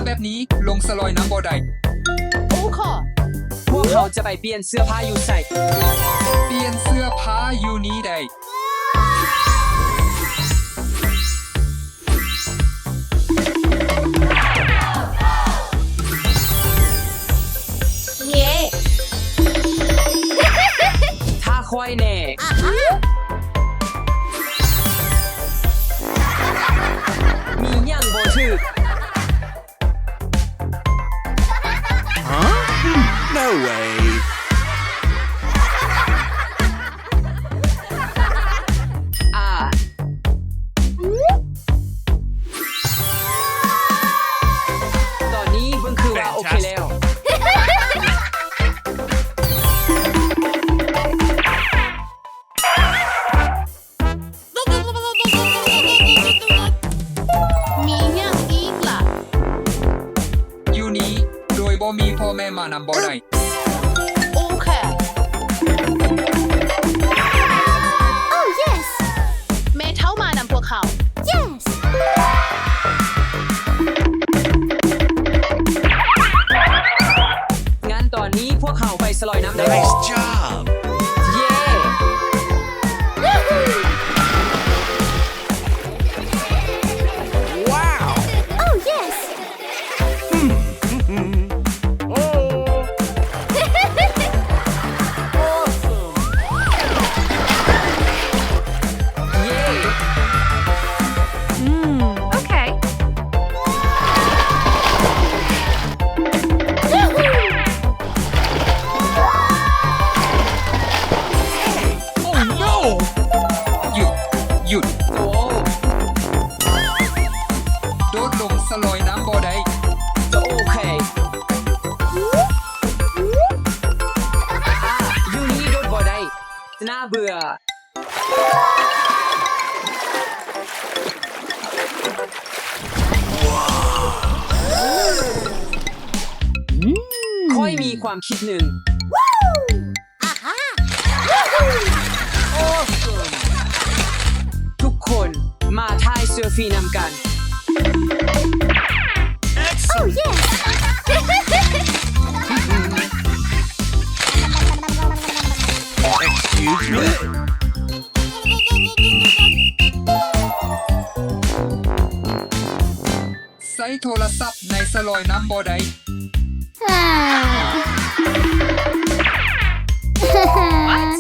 ແບບນີ້ລົງສະຫຼອຍນ້ຳບໍ່ໄດ້. ໂອເຄ. ພວກເຮົາຈະໄປປ່ຽນເສື້ອຜ້າຢູ່ໃສ? ປ່ຽນເສື້ອຜ້າຢູ່ນີ້ໄດ້. ເຢ້. ຖ້າຂ້ອຍແນ່. ມີຫຍັງບໍ່ຖືກ? Huh? No way. ອາ ຕອນນີ້ເບິ່ງຄືວ່າໂອເຄແລ້ວ. ມີຫຍັງອີກລະ? ຢູ່ນີ້ໂດຍບໍ່ມີພໍ່ແມ່ມານຳບໍ່ໄດ້. ໂອເຄ. Oh yes. ແມ່ເຖົ້າມານຳພວກເຮົາ. Yes. ງານຕອນນີ້ພວກເຮົາໄປສະຫຼອຍນ້ຳໄດ້. Nice job. ເຢ້. Wow. Oh yes. ຢຸດ ຢຸດ. ໂດດລົງສະຫຼອຍນ້ຳບໍ່ໄດ້. ໂອເຄ. ອ່າ ຢູ່ນີ້ໂດດບໍ່ໄດ້. ໜ້າເບື່ອ. ຂ້ອຍມີຄວາມຄິດໜຶ່ງ. Awesome. ທຸກຄົນມາຖ່າຍເຊລຟີນຳກັນ. Oh yes. Excuse me. ໃຊ້ໂທລະສັບໃນສະຫຼອຍນ້ຳບໍ່ໄດ້. What?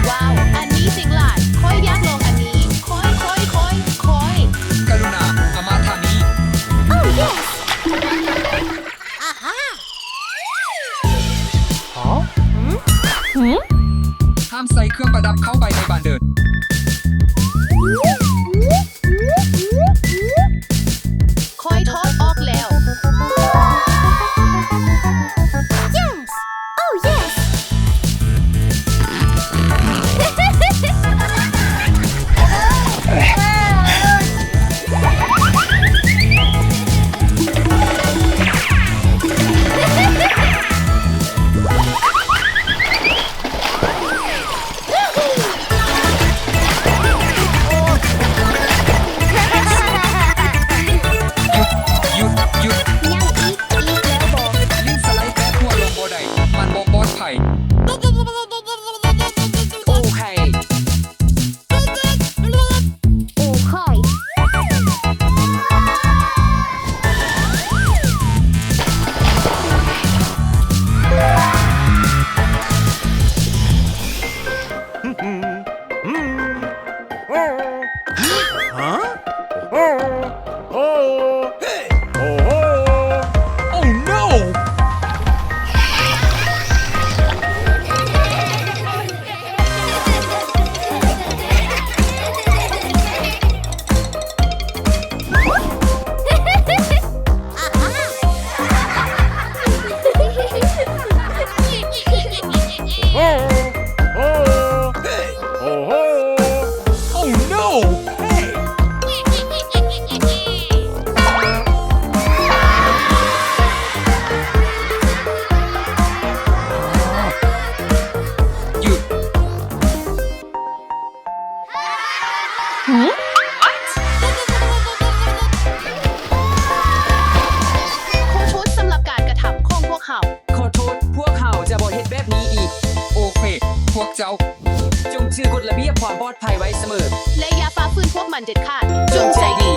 ວ້າວ ອັນນີ້ເຈັງຫຼາຍ. ຂ້ອຍຢາກລອງອັນນີ້. ຂ້ອຍ ຂ້ອຍ ຂ້ອຍ ຂ້ອຍ. ກະລຸນາເອົາມາທາງນີ້. Oh yes. ອາຮາ. ຫາ? ຫື? ຫື? ຫ້າມໃສ່ເຄື່ອງປະດັບເຂົ້າໄປໃນບານເດີນ. ເຈົ້າ ຈົ່ງຖືກົດລະບຽບຄວາມປອດໄພໄວ້ສະເໝີ ແລະ ຢ່າຝ່າຝືນພວກມັນເດັດຂາດ. ຈົ່ງໃຈດີ.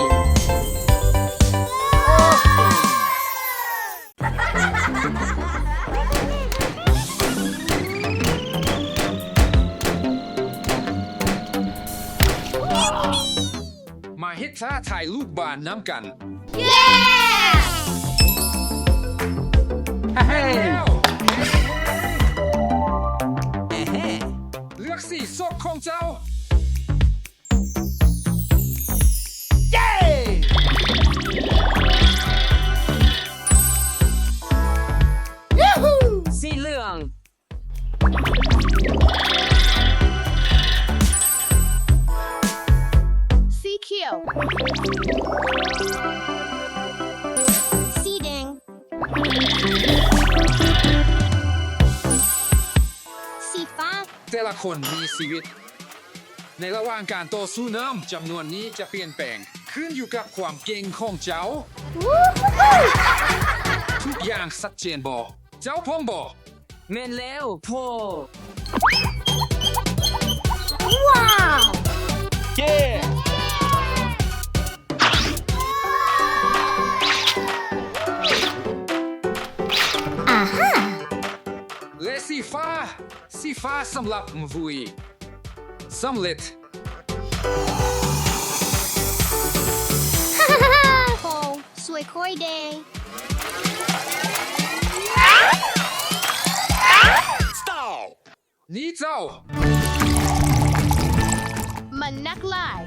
ມາເຮັດທ່າທາຍລູກບານນຳກັນ. ເຢ້! ເລືອກສີສົກຂອງເຈົ້າ. ເຢ້! ສີເຫຼືອງ. ສີຂຽວ. ສີແດງ. ສີຟ້າ. ແຕ່ລະຄົນມີຊີວິດ. ໃນລະຫວ່າງການຕໍ່ສູ້, ນ້ຳຈຳນວນນີ້ຈະປ່ຽນແປງ ຂຶ້ນຢູ່ກັບຄວາມເກັ່ງຂອງເຈົ້າ. ທຸກຢ່າງຊັດເຈນບໍ? ເຈົ້າພ້ອມບໍ? ແມ່ນແລ້ວພໍ່. ວ້າວ! ເຢ້! ອາຮາ! ແລະ ສີຟ້າ. ສີຟ້າສຳລັບຫວຍ. ສຳເລັດ. ໂອ້ ຊ່ວຍຂ້ອຍແດ່. ນີ້ເຈົ້າ. ມັນໜັກຫຼາຍ.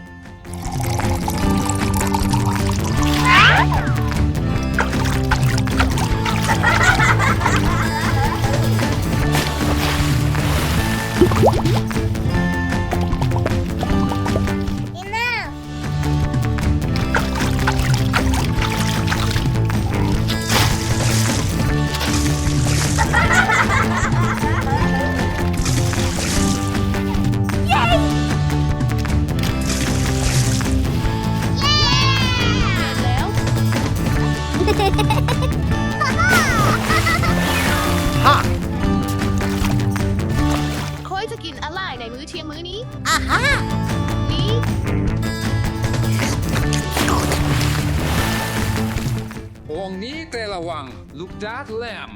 ຂ້ອຍຈະກິນອາຫານໃນມື້ທ່ຽງມື້ນີ້. ອາຮາ! ນີ້. ໂອ່ງນີ້ແຕ່ລະວັງ ລູກດາດແຫຼມ.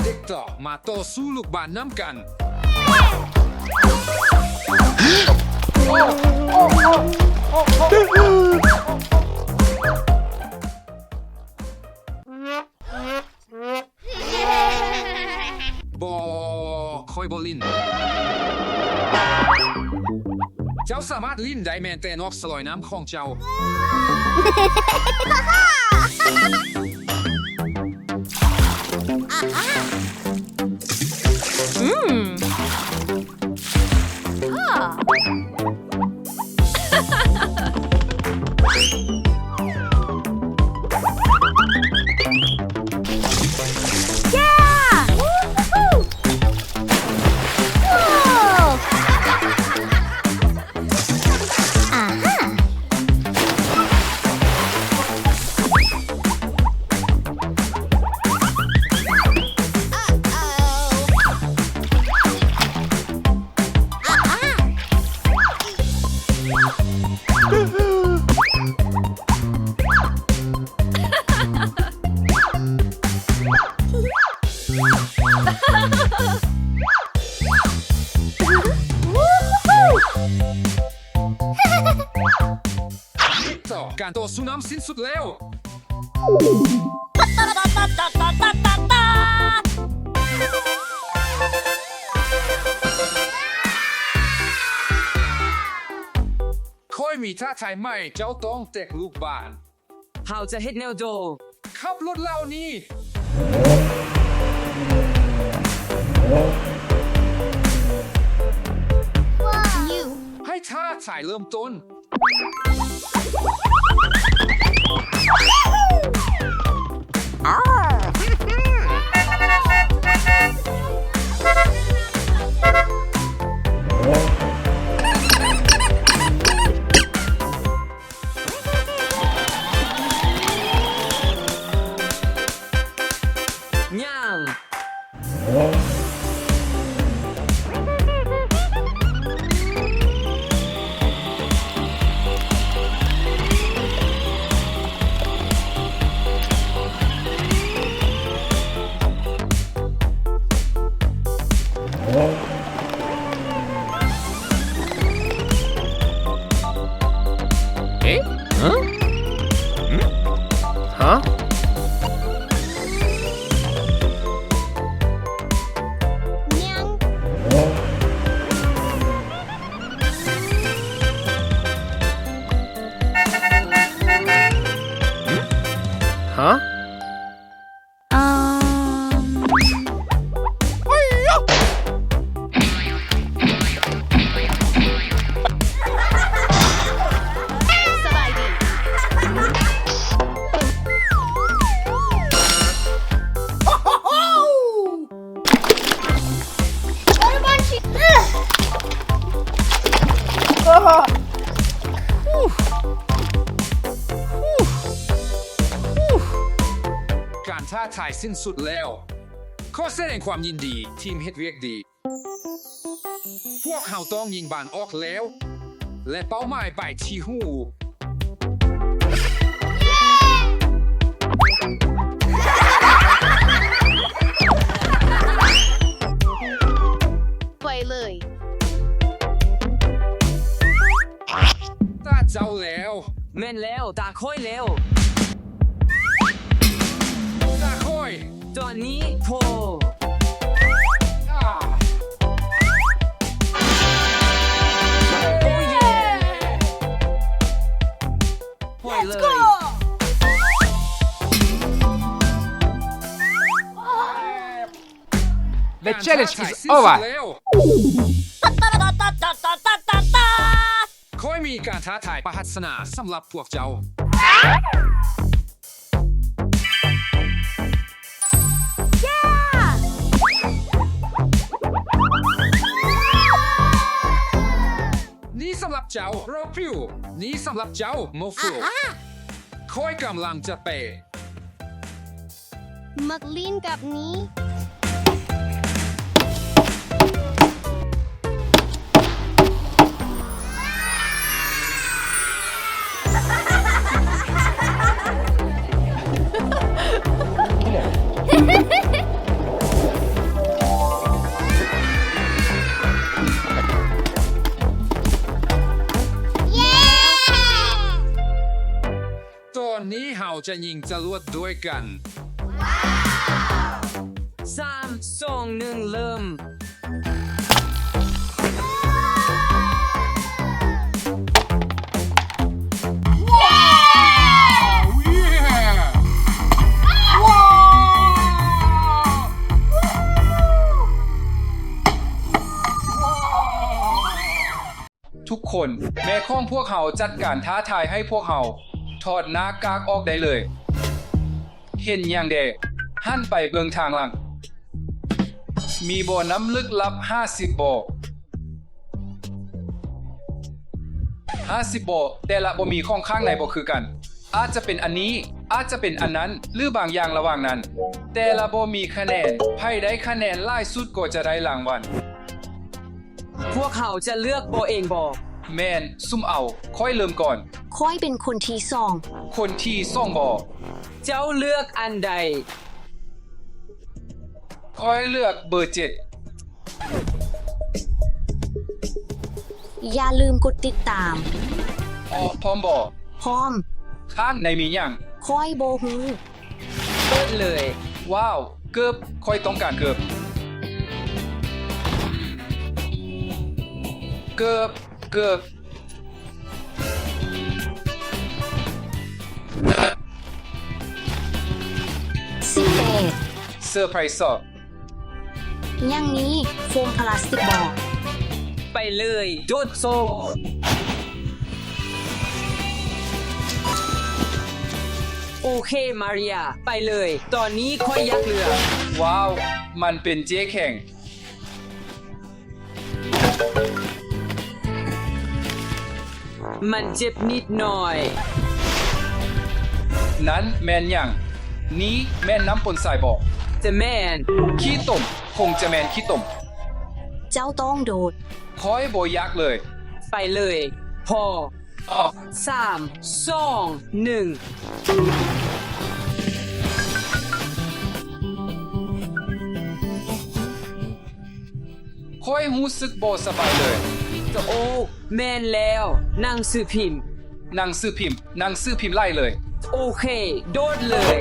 ເດັກຕໍ່ ມາຕໍ່ສູ້ລູກບານນຳກັນ. ບໍ່, ຂ້ອຍບໍ່ຫຼິ້ນ. ເຈົ້າສາມາດຫຼິ້ນໄດ້ແມ່ນແຕ່ນອກສະລອຍນ້ຳຂອງເຈົ້າ. ອືມ. ການຕໍ່ສູ້ນ້ຳສິ້ນສຸດແລ້ວ. ຂ້ອຍມີທ້າທາຍໃໝ່, ເຈົ້າຕ້ອງແຕກລູກບານ. ເຮົາຈະເຮັດແນວໂດ. ຂັບລົດເຫຼົ່ານີ້. ໃຫ້ທ້າທາຍເລີ່ມຕົ້ນ. ຍ່າງ. ເອະ? ຮະ? ຮະ? ຍັງ. ຮະ? ອາ ສະບາຍດີ. ການທ້າທາຍສິ້ນສຸດແລ້ວ. ຂໍສະແດງຄວາມຍິນດີ, ທີມເຮັດວຽກດີ. ພວກເຮົາຕ້ອງຍິງບານອອກແລ້ວ ແລະ ເປົ້າໝາຍໄປທີ່ຮູ. ໄປເລີຍ. ຕາເຈົ້າແລ້ວ. ແມ່ນແລ້ວ, ຕາຂ້ອຍແລ້ວ. ຕາຂ້ອຍ. ຕອນນີ້ໂພ. ໂອ້ເຢ. Let's go. The challenge is over. ຂ້ອຍມີການທ້າທາຍມະຫັດສະນາສຳລັບພວກເຈົ້າ. ນີ້ສຳລັບເຈົ້າ ໂຣຟິວ. ນີ້ສຳລັບເຈົ້າ ໂມຟິວ. ຂ້ອຍກຳລັງຈະໄປ. ມັກຫຼິ້ນກັບນີ້. ຕອນນີ້ເຮົາຈະຍິງຈະຫຼວດດ້ວຍກັນ. ສາມ ສອງ ໜຶ່ງ ເລີ່ມ. ທຸກຄົນ, ແມ່ຂອງພວກເຮົາຈັດການທ້າທາຍໃຫ້ພວກເຮົາ. ຖອດໜ້າກາກອອກໄດ້ເລີຍ. ເຫັນຫຍັງແດ່? ຫັນໄປເບິ່ງທາງຫຼັງ. ມີບໍ່ນ້ຳລຶກລັບຫ້າສິບບໍ່? ຫ້າສິບບໍ່? ແຕ່ລະບໍ່ມີຂອງຂ້າງໃນບໍ່ຄືກັນ. ອາດຈະເປັນອັນນີ້, ອາດຈະເປັນອັນນັ້ນ ຫຼື ບາງຢ່າງລະຫວ່າງນັ້ນ. ແຕ່ລະບໍ່ມີຄະແນນ. ໃຜໄດ້ຄະແນນຫຼາຍສຸດກໍຈະໄດ້ລາງວັນ. ພວກເຮົາຈະເລືອກບໍ່ເອງບໍ່? ແມ່ນ, ສຸ່ມເອົາ. ຂ້ອຍເລີ່ມກ່ອນ. ຂ້ອຍເປັນຄົນທີສອງ. ຄົນທີສອງບໍ່? ເຈົ້າເລືອກອັນໃດ? ຂ້ອຍເລືອກເບີເຈັດ. ຢ່າລືມກົດຕິດຕາມ. ພ້ອມບໍ່? ພ້ອມ. ຂ້າງໃນມີຫຍັງ? ຂ້ອຍບໍ່ຮູ້. ເປີດເລີຍ. ວ້າວ, ເກີບ. ຂ້ອຍຕ້ອງການເກີບ. ເກີບ, ເກີບ. ສິບແປດ. ເຊີໄພຣສ໌. ຍັງມີໂຟມພລາສຕິກບໍ່? ໄປເລີຍ, ໂດດໂຊກ. ໂອເຄ, ມາເຣຍ, ໄປເລີຍ. ຕອນນີ້ຂ້ອຍຢາກເລືອກ. ວ້າວ, ມັນເປັນເຈ້ແຂງ. ມັນເຈັບນິດໜ້ອຍ. ນັ້ນແມ່ນຫຍັງ? ນີ້ແມ່ນນ້ຳປົນຊາຍບໍ? ຈະແມ່ນ. ຂີ້ຕົມ, ຄົງຈະແມ່ນຂີ້ຕົມ. ເຈົ້າຕ້ອງໂດດ. ຂ້ອຍບໍ່ຢາກເລີຍ. ໄປເລີຍ. ພໍ. ອອກ. ສາມ ສອງ ໜຶ່ງ. ຂ້ອຍຮູ້ສຶກບໍ່ສະບາຍເລີຍ. ໂອ້ ແມ່ນແລ້ວ. ໜັງສືພິມ. ໜັງສືພິມ. ໜັງສືພິມຫຼາຍເລີຍ. ໂອເຄ, ໂດດເລີຍ.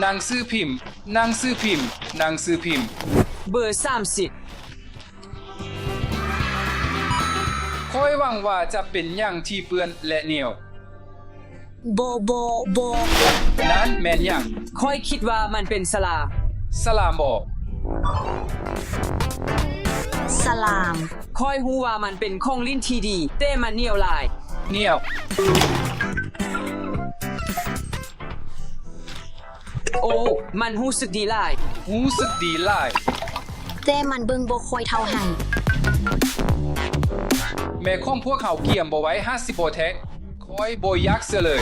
ໜັງສືພິມ. ໜັງສືພິມ. ໜັງສືພິມ. ເບີສາມສິບ. ຂ້ອຍຫວັງວ່າຈະເປັນຫຍັງທີ່ເປື້ອນ ແລະ ໜຽວ. ບໍ່, ບໍ່, ບໍ່. ນັ້ນແມ່ນຫຍັງ? ຂ້ອຍຄິດວ່າມັນເປັນສະຫຼາມ. ສະຫຼາມບໍ? ສະຫຼາມ. ຂ້ອຍຮູ້ວ່າມັນເປັນຂອງຫຼິ້ນທີ່ດີ, ແຕ່ມັນໜຽວຫຼາຍ. ໜຽວ. ໂອ້ ມັນຮູ້ສຶກດີຫຼາຍ. ຮູ້ສຶກດີຫຼາຍ. ແຕ່ມັນເບິ່ງບໍ່ຄ່ອຍເທົ່າໃຫ້. ແມ່ຂອງພວກເຮົາກຽມບໍ່ໄວ້ຫ້າສິບບໍ່ແທ້. ຂ້ອຍບໍ່ຢາກເຊື່ອເລີຍ.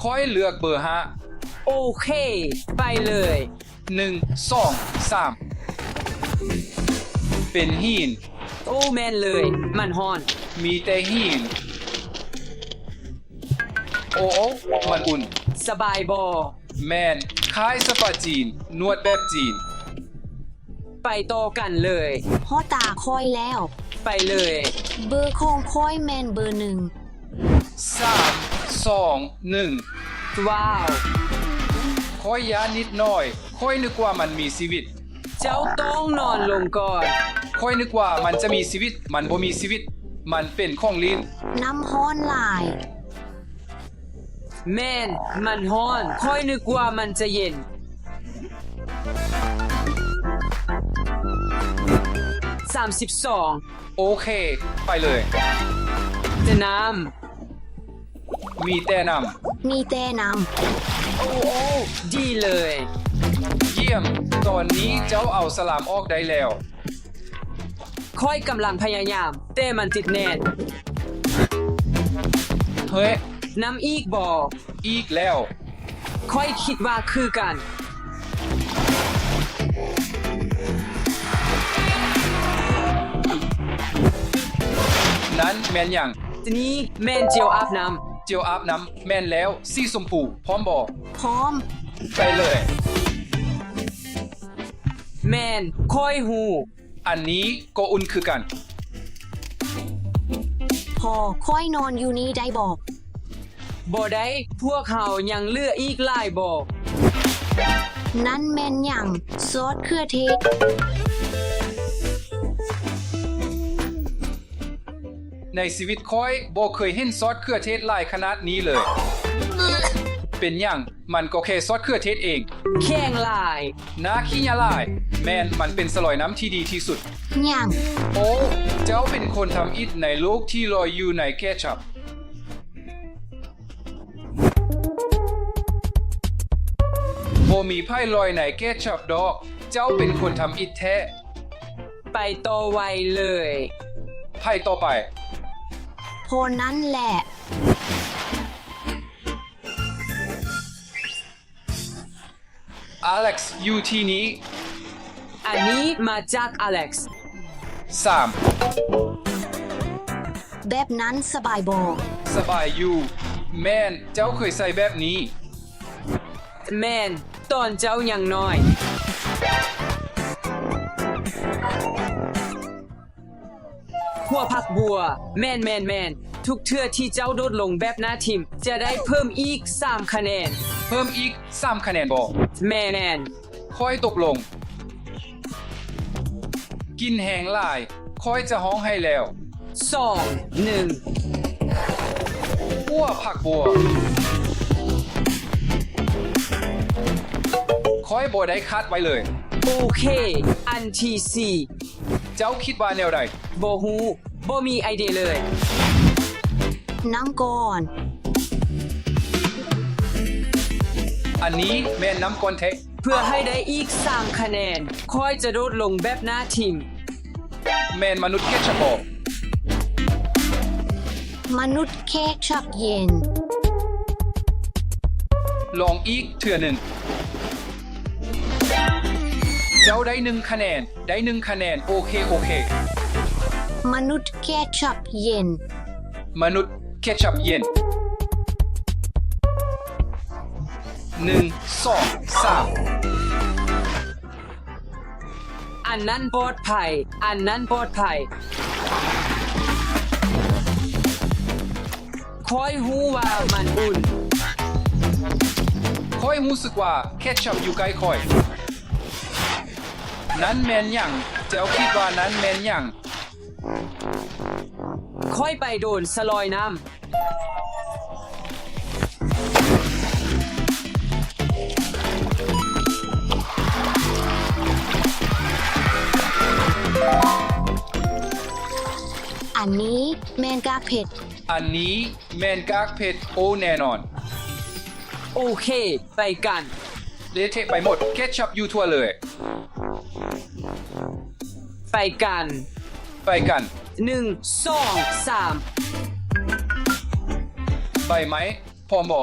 ຂ້ອຍເລືອກເບີຫ້າ. ໂອເຄ, ໄປເລີຍ. ໜຶ່ງ ສອງ ສາມ. ເປັນຫີນ. ໂອ້ ແມ່ນເລີຍ, ມັນຮ້ອນ. ມີແຕ່ຫີນ. ໂອ້ ມັນອຸ່ນ. ສະບາຍບໍ່? ແມ່ນ, ຄ້າຍສະປາຈີນ, ນວດແບບຈີນ. ໄປຕໍ່ກັນເລີຍ. ຮອດຕາຂ້ອຍແລ້ວ. ໄປເລີຍ. ເບີຂອງຂ້ອຍແມ່ນເບີໜຶ່ງ. ສາມ ສອງ ໜຶ່ງ. ວ້າວ! ຂ້ອຍຢ້ານນິດໜ້ອຍ. ຂ້ອຍນຶກວ່າມັນມີຊີວິດ. ເຈົ້າຕ້ອງນອນລົງກ່ອນ. ຂ້ອຍນຶກວ່າມັນຈະມີຊີວິດ. ມັນບໍ່ມີຊີວິດ. ມັນເປັນຂອງຫຼິ້ນ. ນ້ຳຮ້ອນຫຼາຍ. ແມ່ນ, ມັນຮ້ອນ. ຂ້ອຍນຶກວ່າມັນຈະເຢັນ. ສາມສິບສອງ. ໂອເຄ, ໄປເລີຍ. ຈະນ້ຳ. ມີແຕ່ນ້ຳ. ມີແຕ່ນ້ຳ. ໂອ້ ໂອ້ ດີເລີຍ. ຢ້ຽມ, ຕອນນີ້ເຈົ້າເອົາສະຫຼາມອອກໄດ້ແລ້ວ. ຂ້ອຍກຳລັງພະຍາຍາມ, ແຕ່ມັນຕິດແໜ້ນ. ເຮີ້ຍ! ນ້ຳອີກບໍ? ອີກແລ້ວ. ຂ້ອຍຄິດວ່າຄືກັນ. ນັ້ນແມ່ນຫຍັງ? ນີ້ແມ່ນເຈວອາບນ້ຳ. ເຈວອາບນ້ຳ, ແມ່ນແລ້ວ. ສີຊົມພູ, ພ້ອມບໍ? ພ້ອມ. ໄປເລີຍ. ແມ່ນ, ຂ້ອຍຮູ້. ອັນນີ້ກໍອຸ່ນຄືກັນ. ພໍ, ຂ້ອຍນອນຢູ່ນີ້ໄດ້ບໍ? ບໍ່ໄດ້, ພວກເຮົາຍັງເຫຼືອອີກຫຼາຍບໍ່? ນັ້ນແມ່ນຫຍັງ? ຊອດເຂືອເທດ. ໃນຊີວິດຂ້ອຍບໍ່ເຄີຍເຫັນຊອດເຂືອເທດຫຼາຍຂະໜາດນີ້ເລີຍ. ເປັນຫຍັງ? ມັນກໍແຄ່ຊອດເຂືອເທດເອງ. ແຂງຫຼາຍ. ໜ້າຂີ້ຫຍ້າຫຼາຍ. ແມ່ນ, ມັນເປັນສະຫຼອຍນ້ຳທີ່ດີທີ່ສຸດ. ຫຍັງ? ໂອ້, ເຈົ້າເປັນຄົນທຳອິດໃນໂລກທີ່ລອຍຢູ່ໃນແກຊັບ. ບໍ່ມີໃຜລອຍໃນແກຊັບດອກ. ເຈົ້າເປັນຄົນທຳອິດແທ້. ໄປຕໍ່ໄວເລີຍ. ໃຜຕໍ່ໄປ? ໂພນັ້ນແຫຼະ. ອາເລັກຢູ່ທີ່ນີ້. ອັນນີ້ມາຈາກອາເລັກ. ສາມ. ແບບນັ້ນສະບາຍບໍ່? ສະບາຍຢູ່. ແມ່ນ, ເຈົ້າເຄີຍໃສ່ແບບນີ້. ແມ່ນ, ຕອນເຈົ້າຍັງນ້ອຍ. ຫົວຜັກບົວ. ແມ່ນ, ແມ່ນ, ແມ່ນ. ທຸກເທື່ອທີ່ເຈົ້າໂດດລົງແບບໜ້າຖິ້ມ, ຈະໄດ້ເພີ່ມອີກສາມຄະແນນ. ເພີ່ມອີກສາມຄະແນນບໍ? ແມ່ນ. ຂ້ອຍຕົກລົງ. ກິ່ນແຮງຫຼາຍ. ຂ້ອຍຈະຮ້ອງໄຫ້ແລ້ວ. ສອງ ໜຶ່ງ. ຫົວຜັກບົວ. ຂ້ອຍບໍ່ໄດ້ຄາດໄວ້ເລີຍ. ໂອເຄ, ອັນທີສີ່. ເຈົ້າຄິດວ່າແນວໃດ? ບໍ່ຮູ້, ບໍ່ມີໄອເດຍເລີຍ. ນ້ຳກ້ອນ. ອັນນີ້ແມ່ນນ້ຳກ້ອນແທ້. ເພ ເພື່ອໃຫ້ໄດ້ອີກສາມຄະແນນ, ຂ້ອຍຈະໂດດລົງແບບໜ້າຖິ້ມ. ແມ່ນມະນຸດເຄຊັບບໍ? ມະນຸດເຄຊັບເຢັນ. ລອງອີກເທື່ອໜຶ່ງ. ເຈົ້າໄດ້ໜຶ່ງຄະແນນ, ໄດ້ໜຶ່ງຄະແນນ. ໂອເຄ, ໂອເຄ. ມະນຸດເຄຊັບເຢັນ. ມະນຸດເຄຊັບເຢັນ. ໜຶ່ງ ສອງ ສາມ. ອັນນັ້ນປອດໄພ, ອັນນັ້ນປອດໄພ. ຂ້ອຍຮູ້ວ່າມັນອຸ່ນ. ຂ້ອຍຮູ້ສຶກວ່າເຄຊັບຢູ່ໃກ້ຂ້ອຍ. ນັ້ນແມ່ນຫຍັງ? ເຈົ້າຄິດວ່ານັ້ນແມ່ນຫຍັງ? ຂ້ອຍໄປໂດນສະລອຍນ້ຳ. ອັນນີ້ແມ່ນກາກເຜັດ. ອັນນີ້ແມ່ນກາກເຜັດ. ໂອ ແນ່ນອນ. ໂອເຄ. ໄປກັນ. ເລະເທະໄປໝົດ, ເຄຊັບຢູ່ທົ່ວເລີຍ. ໄປກັນ. ໄປກັນ. ໜຶ່ງ ສອງ ສາມ. ໃບໄມ້, ພ້ອມບໍ?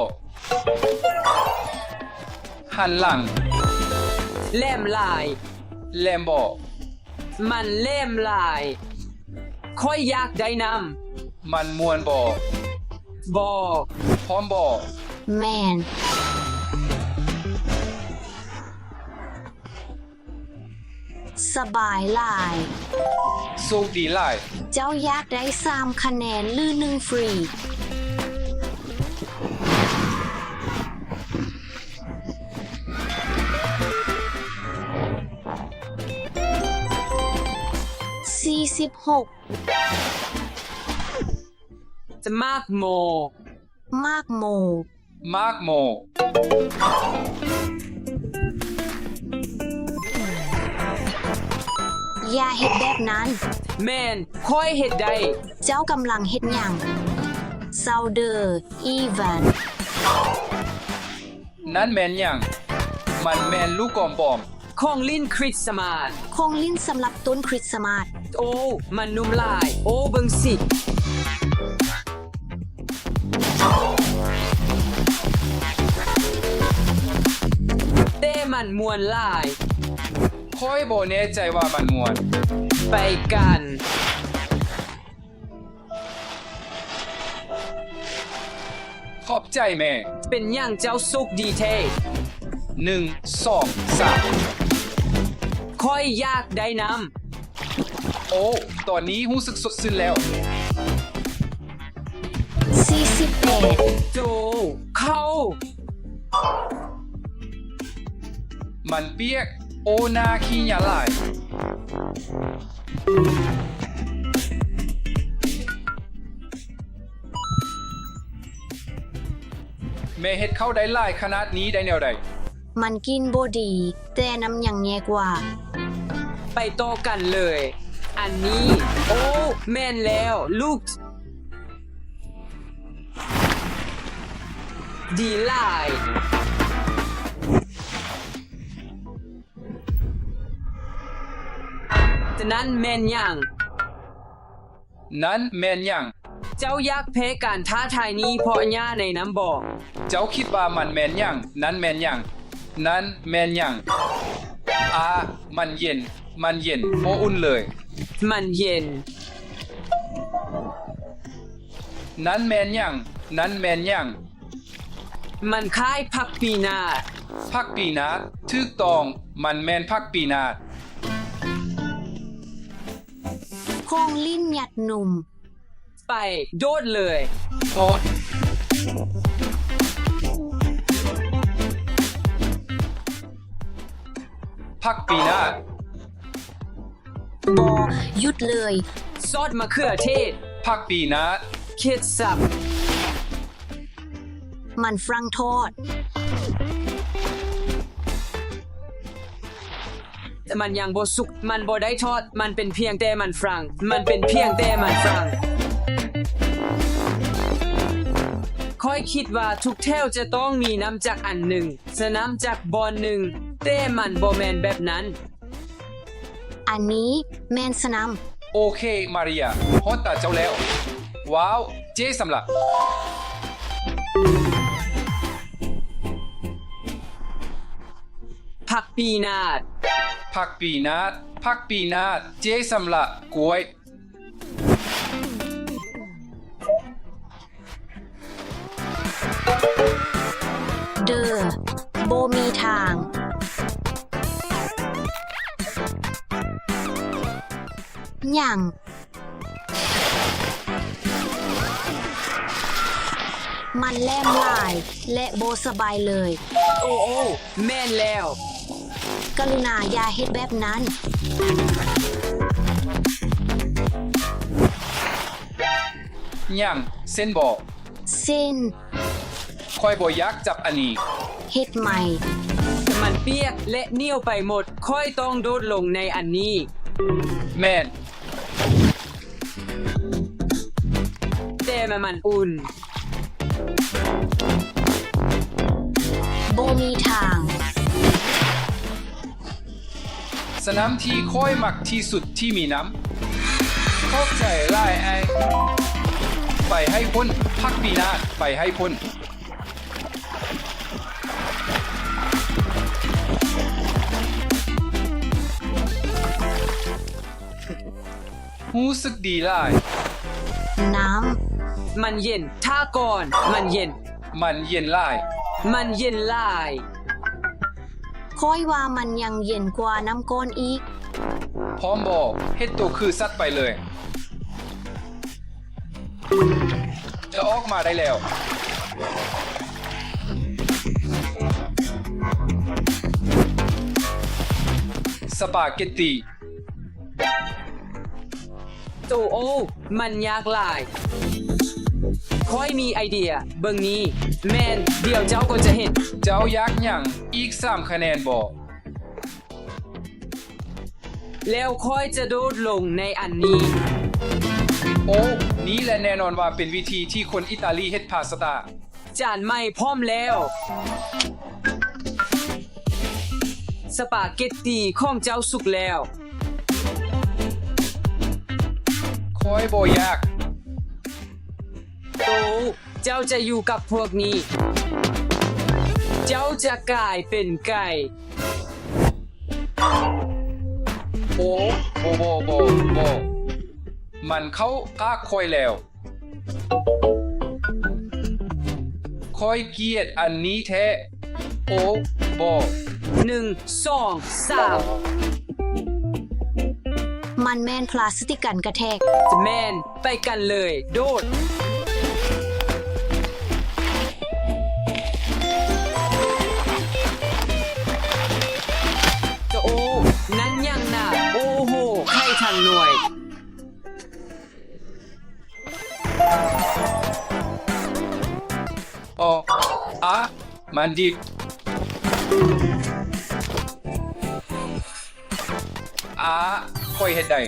ຫັນຫຼັງ. ແຫຼມຫຼາຍ. ແຫຼມບໍ? ມັນແຫຼມຫຼາຍ. ຂ້ອຍຢາກໄດ້ນ້ຳ. ມັນມ່ວນບໍ? ບໍ່. ພ້ອມບໍ? ແມ່ນ. ສະບາຍຫຼາຍ. ໂຊກດີຫຼາຍ. ເຈົ້າຢາກໄດ້ສາມຄະແນນ ຫຼື ໜຶ່ງຟຣີ? ສີ່ສິບຫົກ. ໝາກໂມ. ໝາກໂມ. ໝາກໂມ. ຢ່າເຮັດແບບນັ້ນ. ແມ່ນ, ຂ້ອຍເຮັດໄດ້. ເຈົ້າກຳລັງເຮັດຫຍັງ? ຊາວເດີ, ອີວານ. ນັ້ນແມ່ນຫຍັງ? ມັນແມ່ນລູກກອມປອມ. ຂອງຫຼິ້ນຄຣິສມາດ. ຂອງຫຼິ້ນສຳລັບຕົ້ນຄຣິສມາດ. ໂອ້, ມັນນຸ່ມຫຼາຍ. ໂອ້, ເບິ່ງຊິ. ແຕ່ມັນມ່ວນຫຼາຍ. ຂ້ອຍບໍ່ແນ່ໃຈວ່າມັນມ່ວນ. ໄປກັນ. ຂອບໃຈແມ່. ເປັນຫຍັງເຈົ້າໂຊກດີແທ້? ໜຶ່ງ ສອງ ສາມ. ຂ້ອຍຢາກໄດ້ນ້ຳ. ໂອ້, ຕອນນີ້ຮູ້ສຶກສົດຊື່ນແລ້ວ. ສີ່ສິບແປດ. ໂຈ, ເຂົ້າ. ມັນປຽກ. ໂອ້, ໜ້າຂີ້ຫຍ້ານຫຼາຍ. ແມ່ເຮັດເຂົ້າໄດ້ຫຼາຍຂະໜາດນີ້ໄດ້ແນວໃດ? ມັນກິ່ນບໍ່ດີ, ແຕ່ນ້ຳຍັງແຍ່ກວ່າ. ໄປຕໍ່ກັນເລີຍ. ອັນນີ້. ໂອ້, ແມ່ນແລ້ວ, ລູກ. ດີຫຼາຍ. ນັ້ນແມ່ນຫຍັງ? ນັ້ນແມ່ນຫຍັງ? ເຈົ້າຢາກແພ້ການທ້າທາຍນີ້ເພາະຫຍ້າໃນນ້ຳບໍ? ເຈົ້າຄິດວ່າມັນແມ່ນຫຍັງ? ນັ້ນແມ່ນຫຍັງ? ນັ້ນແມ່ນຫຍັງ? ອາ, ມັນເຢັນ, ມັນເຢັນ, ບໍ່ອຸ່ນເລີຍ. ມັນເຢັນ. ນັ້ນແມ່ນຫຍັງ? ນັ້ນແມ່ນຫຍັງ? ມັນຄ້າຍຜັກປີນາດ. ຜັກປີນາດ, ຖືກຕ້ອງ, ມັນແມ່ນຜັກປີນາດ. ຂອງຫຼິ້ນຍັດໜຸ່ມ. ໄປ, ໂດດເລີຍ. ໂດດ. ຜັກປີນາດ. ບໍ່, ຢຸດເລີຍ. ຊອດມະເຂືອເທດ. ຜັກປີນາດ. ເຄັດຊັບ. ມັນຝຣັ່ງທອດ. ມັນຍັງບໍ່ສຸກ. ມັນບໍ່ໄດ້ທອດ. ມັນເປັນພຽງແຕ່ມັນຝຣັ່ງ. ມັນເປັນພຽງແຕ່ມັນຝຣັ່ງ. ຂ້ອຍຄິດວ່າທຸກແຖວຈະຕ້ອງມີນ້ຳຈັກອັນໜຶ່ງ. ສະນ້ຳຈັກບ່ອນໜຶ່ງ. ແຕ່ມັນບໍ່ແມ່ນແບບນັ້ນ. ອັນນີ້ແມ່ນສະໜາມ. ໂອເຄ ມາເຣຍ, ຮອດຕາເຈົ້າແລ້ວ. ວ້າວ, ເຈ້ສຳລະ. ຜັກປີນາດ. ຜັກປີນາດ, ຜັກປີນາດ, ເຈ້ສຳລະ, ກ້ວຍ. ເດີ, ບໍ່ມີທາງ. ຫຍັງ? ມັນແຫຼມຫຼາຍ ແລະ ບໍ່ສະບາຍເລີຍ. ໂອ້ ໂອ້ ແມ່ນແລ້ວ. ກະລຸນາຢ່າເຮັດແບບນັ້ນ. ຫຍັງ? ເສັ້ນບໍ? ເສັ້ນ. ຂ້ອຍບໍ່ຢາກຈັບອັນນີ້. ເຮັດໃໝ່. ມັນປຽກ ແລະ ໜຽວໄປໝົດ. ຂ້ອຍຕ້ອງໂດດລົງໃນອັນນີ້. ແມ່ນ. ແຕ່ມັນ ມັນອຸ່ນ. ບໍ່ມີທາງ. ສະໜາມທີ່ຂ້ອຍມັກທີ່ສຸດທີ່ມີນ້ຳ. ຂອບໃຈຫຼາຍອ້າຍ. ໄປໃຫ້ພົ້ນ, ຜັກປີນາດ, ໄປໃຫ້ພົ້ນ. ຮູ້ສຶກດີຫຼາຍ. ນ້ຳ. ມັນເຢັນ. ຖ້າກ່ອນ. ມັນເຢັນ. ມັນເຢັນຫຼາຍ. ມັນເຢັນຫຼາຍ. ຂ້ອຍວ່າມັນຍັງເຢັນກວ່ານ້ຳກ້ອນອີກ. ພ້ອມບໍ່? ເຮັດໂຕຄືສັດໄປເລີຍ. ຈະອອກມາໄດ້ແລ້ວ. ສະປາເກັດຕີ. ໂຕໂອ ມັນຍາກຫຼາຍ. ຂ້ອຍມີໄອເດຍ. ເບິ່ງນີ້. ແມ່ນ, ດຽວເຈົ້າກໍຈະເຫັນ. ເຈົ້າຢາກຫຍັງ? ອີກສາມຄະແນນບໍ? ແລ້ວຂ້ອຍຈະໂດດລົງໃນອັນນີ້. ໂອ້ ນີ້ແຫຼະແນ່ນອນວ່າເປັນວິທີທີ່ຄົນອີຕາລີເຮັດພາສຕາ. ຈານໃໝ່ພ້ອມແລ້ວ. ສະປາເກັດຕີຂອງເຈົ້າສຸກແລ້ວ. ຂ້ອຍບໍ່ຢາກ. ໂຕ ເຈົ້າຈະຢູ່ກັບພວກນີ້. ເຈົ້າຈະກາຍເປັນໄກ່. ໂອ້ ບໍ່ ບໍ່ ບໍ່ ບໍ່. ມັນເຂົ້າປາກຂ້ອຍແລ້ວ. ຂ້ອຍກຽດອັນນີ້ແທ້. ໂອ້ ບໍ່. ໜຶ່ງ ສອງ ສາມ. ມັນແມ່ນພລາສຕິກກັນກະແທກ. ແມ່ນ. ໄປກັນເລີຍ. ໂດດ. ໂອ້ ນັ້ນຫຍັງນະ? ໂອ້ໂຫ ໄຂ່ທັງໜ່ວຍ. ອໍ ອາ ມັນດິບ. ອາ ຂ້ອຍເຮັດໄດ້.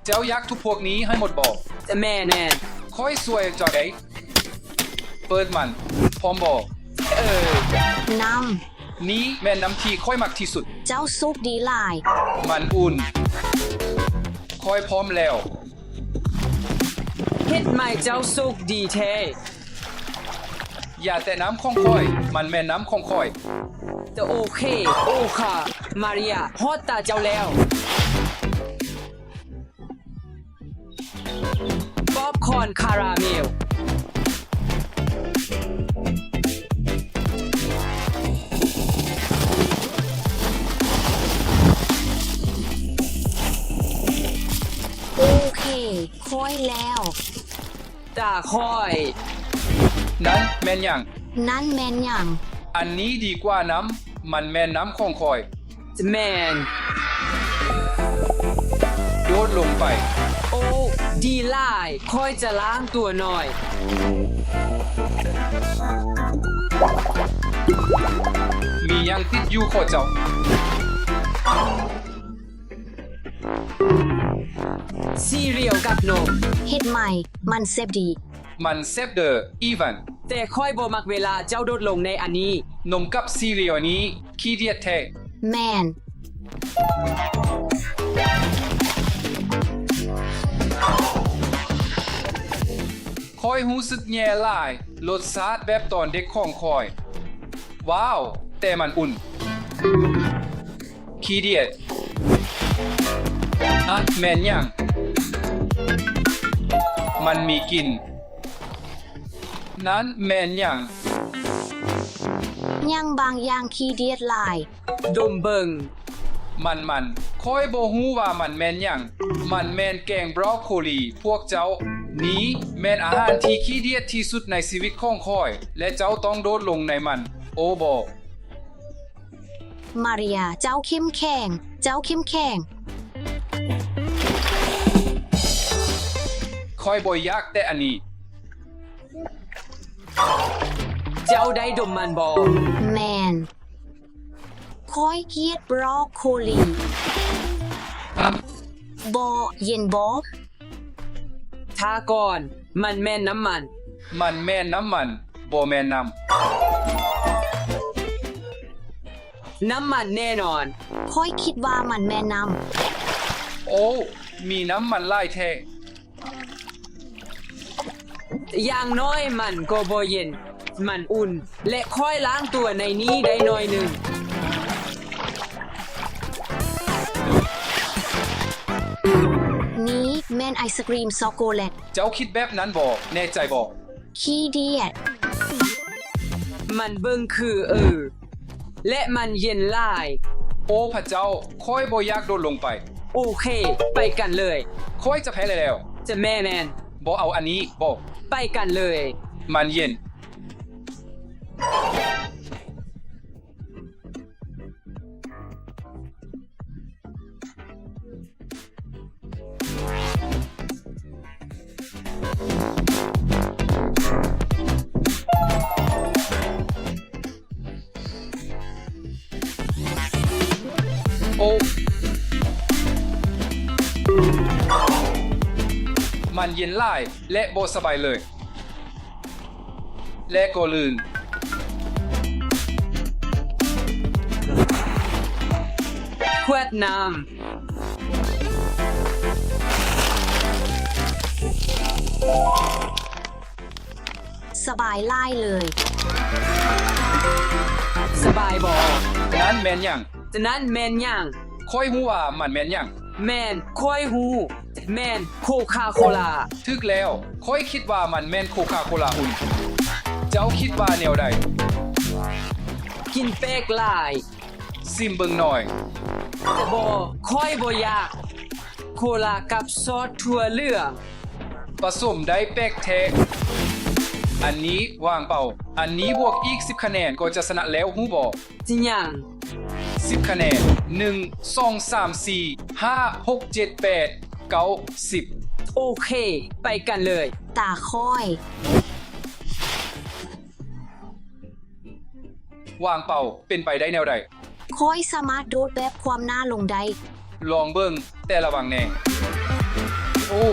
ເຈົ້າຢາກທຸບພວກນີ້ໃຫ້ໝົດບໍ? ແມ່ນ, ແມ່ນ. ຂ້ອຍຊ່ວຍເຈົ້າໄດ້. ເປີດມັນ. ພ້ອມບໍ? ເອີ. ນ້ຳ. ນີ້ແມ່ນນ້ຳທີ່ຂ້ອຍມັກທີ່ສຸດ. ເຈົ້າໂຊກດີຫຼາຍ. ມັນອຸ່ນ. ຂ້ອຍພ້ອມແລ້ວ. ເຮັດໃໝ່. ເຈົ້າໂຊກດີແທ້. ຢ່າແຕະນ້ຳຂອງຂ້ອຍ. ມັນແມ່ນນ້ຳຂອງຂ້ອຍ. ໂອເຄ. ໂອຄາ. ມາເຣຍ, ຮອດຕາເຈົ້າແລ້ວ. ປັອບຄອນຄາຣາເມລ. ໂອເຄ, ຂ້ອຍແລ້ວ. ຕາຂ້ອຍ. ນັ້ນແມ່ນຫຍັງ? ນັ້ນແມ່ນຫຍັງ? ອັນນີ້ດີກວ່ານ້ຳ, ມັນແມ່ນນ້ຳຂອງຂ້ອຍ. ແມ່ນ. ໂດດລົງໄປ. ໂອ້ ດີຫຼາຍ, ຂ້ອຍຈະລ້າງຕົວໜ່ອຍ. ມີຫຍັງຕິດຢູ່ຄໍເຈົ້າ? ຊີຣຽວກັບນົມ. ເຮັດໃໝ່, ມັນແຊບດີ. ມັນແຊບເດີ ອີວານ. ແຕ່ຂ້ອຍບໍ່ມັກເວລາເຈົ້າໂດດລົງໃນອັນນີ້. ນົມກັບຊີຣຽວນີ້ ຂີ້ດຽດແທ້. ແມ່ນ. ຂ້ອຍຮູ້ສຶກແຍ່ຫຼາຍ, ລົດຊາດແບບຕອນເດັກຂອງຂ້ອຍ. ວ້າວ, ແຕ່ມັນອຸ່ນ. ຂີ້ດຽດ. ອະ, ແມ່ນຫຍັງ? ມັນມີກິ່ນ. ນັ້ນແມ່ນຫຍັງ? ຫຍັງບາງຢ່າງຂີ້ດຽດຫຼາຍ. ດົມເບິ່ງ. ມັນໆ. ຂ້ອຍບໍ່ຮູ້ວ່າມັນແມ່ນຫຍັງ. ມັນແມ່ນແກງບຣອກໂຄລີ. ພວກເຈົ້າ. ນີ້ແມ່ນອາຫານທີ່ຂີ້ດຽດທີ່ສຸດໃນຊີວິດຂອງຂ້ອຍ ແລະ ເຈົ້າຕ້ອງໂດດລົງໃນມັນ. ໂອ ບໍ່. ມາເຣຍ, ເຈົ້າເຂັ້ມແຂງ, ເຈົ້າເຂັ້ມແຂງ. ຂ້ອຍບໍ່ຢາກແຕະອັນນີ້. ເຈົ້າໄດ້ດົມມັນບໍ່? ແມ່ນ. ຂ້ອຍກຽດບຣອກໂຄລີ. ບໍ່ເຢັນບໍ່? ຖ້າກ່ອນ, ມັນແມ່ນນ້ຳມັນ. ມັນແມ່ນນ້ຳມັນ, ບໍ່ແມ່ນນ້ຳ. ນ້ຳມັນແນ່ນອນ. ຂ້ອຍຄິດວ່າມັນແມ່ນນ້ຳ. ໂອ້, ມີນ້ຳມັນຫຼາຍແທ້. ຢ່າງໜ້ອຍມັນກໍບໍ່ເຢັນ, ມັນອຸ່ນ ແລະ ຂ້ອຍລ້າງຕົວໃນນີ້ໄດ້ໜ້ອຍໜຶ່ງ. ນີ້ແມ່ນໄອສະກຣີມຊັອກໂກແລັດ. ເຈົ້າຄິດແບບນັ້ນບໍ່? ແນ່ໃຈບໍ່? ຂີ້ດຽດ. ມັນເບິ່ງຄືເອີ ແລະ ມັນເຢັນຫຼາຍ. ໂອ້ພະເຈົ້າ, ຂ້ອຍບໍ່ຢາກໂດດລົງໄປ. ໂອເຄ, ໄປກັນເລີຍ. ຂ້ອຍຈະແພ້ແລ້ວ. ຈະແມ່ແມ່ນ. ບໍ່ເອົາອັນນີ້, ບໍ່. ໄປກັນເລີຍ. ມັນເຢັນ. ໂອ້ ມັນເຢັນຫຼາຍ ແລະ ບໍ່ສະບາຍເລີຍ. ແລະກໍລື່ນ. ຂວດນ້ຳ. ສະບາຍຫຼາຍເລີຍ. ສະບາຍບໍ່? ນັ້ນແມ່ນຫຍັງ? ນັ້ນແມ່ນຫຍັງ? ຂ້ອຍຮູ້ວ່າມັນແມ່ນຫຍັງ. ແມ່ນ, ຂ້ອຍຮູ້. ແມ່ນໂຄຄາໂຄລາ. ຖືກແລ້ວ, ຂ້ອຍຄິດວ່າມັນແມ່ນໂຄຄາໂຄລາອຸ່ນ. ເຈົ້າຄິດວ່າແນວໃດ? ກິ່ນແປກຫຼາຍ. ຊິມເບິ່ງໜ່ອຍ. ແຕ່ບໍ່, ຂ້ອຍບໍ່ຢາກ. ໂຄລາກັບຊອດຖົ່ວເຫຼືອງ. ປະສົມໄດ້ແປກແທ້. ອັນນີ້ຫວ່າງເປົ່າ. ອັນນີ້ບວກອີກສິບຄະແນນກໍຈະຊະນະແລ້ວ, ຮູ້ບໍ່? ຊິຫຍັງ? ສິບຄະແນນ. ໜຶ່ງ ສອງ ສາມ ສີ່ ຫ້າ ຫົກ ເຈັດ ແປດ ເກົ້າ ສິບ. ໂອເຄ, ໄປກັນເລີຍ. ຕາຂ້ອຍ. ຫວ່າງເປົ່າເປັນໄປໄດ້ແນວໃດ? ຂ້ອຍສາມາດໂດດແບບຄວ່ຳໜ້າລົງໄດ້. ລອງເບິ່ງ, ແຕ່ລະວັງແນ່. ໂອ້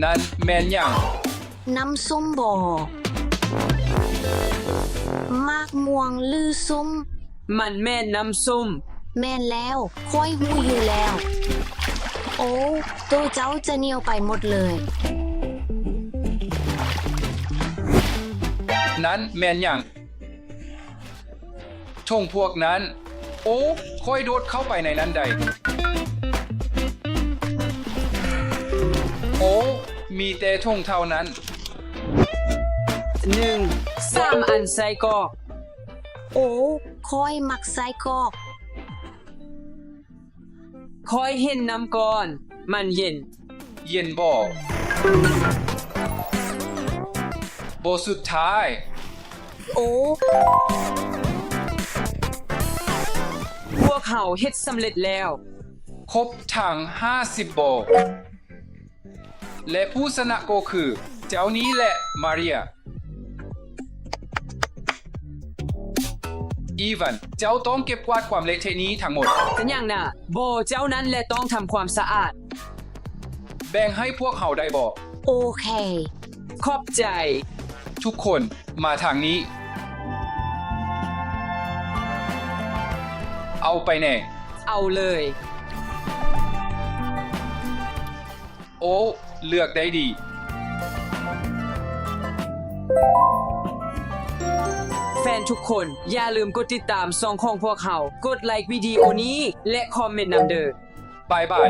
ນັ້ນແມ່ນຫຍັງ? ນ້ຳສົ້ມບໍ? ໝາກມ່ວງຫຼືສົ້ມ? ມັນແມ່ນນ້ຳສົ້ມ. ແມ່ນແລ້ວ, ຂ້ອຍຮູ້ຢູ່ແລ້ວ. ໂອ້ ໂຕເຈົ້າຈະໜຽວໄປໝົດເລີຍ. ນັ້ນແມ່ນຫຍັງ? ຖົງພວກນັ້ນ. ໂອ້ ຂ້ອຍໂດດເຂົ້າໄປໃນນັ້ນໄດ້. ໂອ້ ມີແຕ່ຖົງເທົ່ານັ້ນ. ໜຶ່ງ ສາມອັນໄສ້ກອກ. ໂອ້ ຂ້ອຍມັກໄສ້ກອກ. ຂ້ອຍເຫັນນ້ຳກ້ອນ. ມັນເຢັນ. ເຢັນບໍ່? ບົດສຸດທ້າຍ. ໂອ້ ພວກເຮົາເຮັດສຳເລັດແລ້ວ. ຄົບທັງຫ້າສິບບໍ່? ແລະ ຜູ້ຊະນະກໍຄືເຈົ້ານີ້ແຫຼະ ມາເຣຍ. ອີວານ, ເຈົ້າຕ້ອງເກັບກວາດຄວາມເລະເທະນີ້ທັງໝົດ. ເປັນຫຍັງນະ? ບໍ່, ເຈົ້ານັ້ນແຫຼະຕ້ອງທຳຄວາມສະອາດ. ແບ່ງໃຫ້ພວກເຮົາໄດ້ບໍ່? ໂອເຄ. ຂອບໃຈ. ທຸກຄົນ, ມາທາງນີ້. ເອົາໄປແດ່. ເອົາເລີຍ. ໂອ້ ເລືອກໄດ້ດີ. ແຟນທຸກຄົນ ຢ່າລືມກົດຕິດຕາມຊ່ອງຂອງພວກເຮົາ, ກົດໄລກວິດີໂອນີ້ ແລະ ຄອມເມັນນຳເດີ້. ບາຍບາຍ.